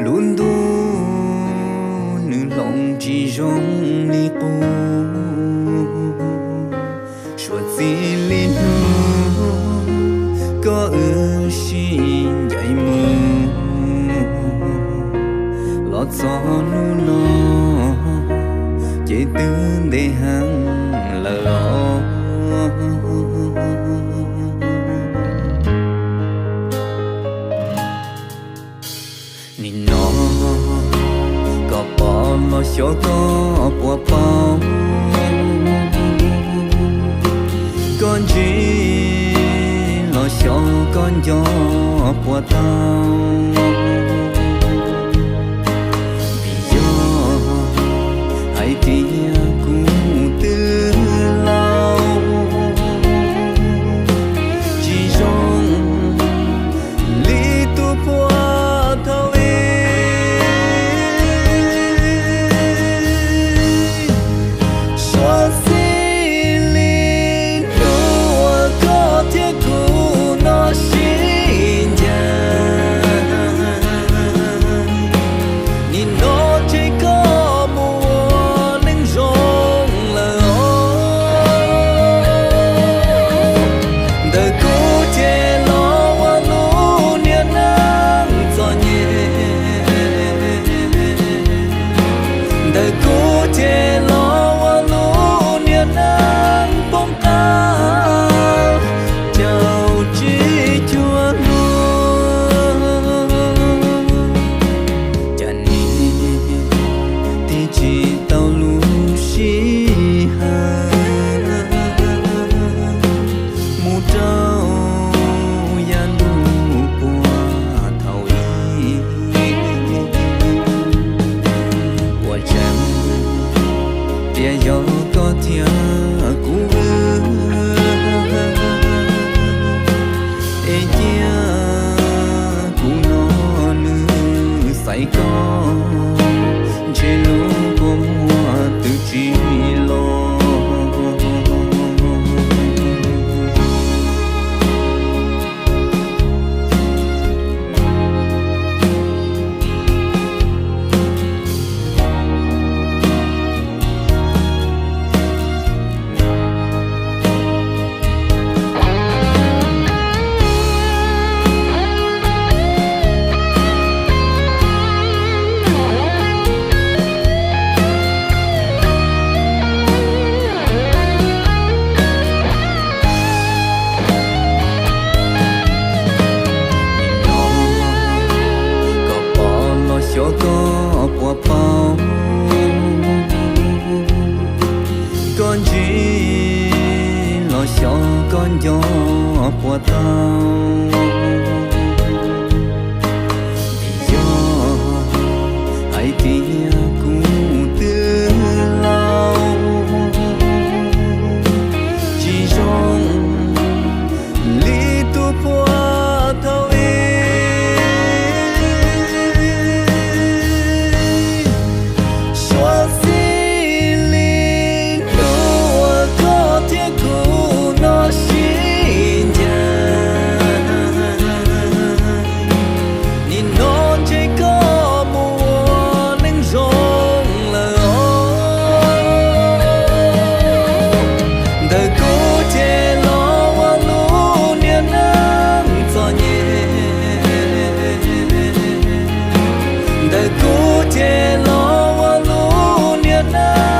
Lub ntuj nws hloov tsis zoo li qub, suav txij li hnub koj wb sib ncaim mus, los txog hnub no ces twb ntev heev lawm os. Nim no koj pom los xyov koj puas paub, koj ntsib los xyov koj nco puas tau. Vim yog hais tias kuv twb laus, tsis zoo li tus puag thaum ub. Suav txij li hnub uas koj thiab kuv no sib ncaim, nim no ces koj mus ua neej zoo lawm os. Ntawm kuv ces los ua lub niag neeg txom nyem, ntawm kuv ces los ua lub niag neeg poob qab caum tsis cuag luag. Cas nim tig tsis tau lub sij hawm mus rau yav ntuj puag thaum ub. Ua tseeb tias yog koj thiab kuv wb, es cia kuv no nws xaiv koj, ntshe lub kua muag twb tsis los. Koj pom los xyov koj puas paub, koj ntsib los xyov koj nco puas tau. Vim yog hais tias kuv twb laus, tsis zoo li tus puag thaum ub. Suav txij li hnub uas koj thiab kuv no sib ncaim, nim no ntshe koj mus ua neej zoo lawm os. Ntawm kuv ces los ua lub niag neeg txom nyem, ntawm kuv ces los ua lub niag neeg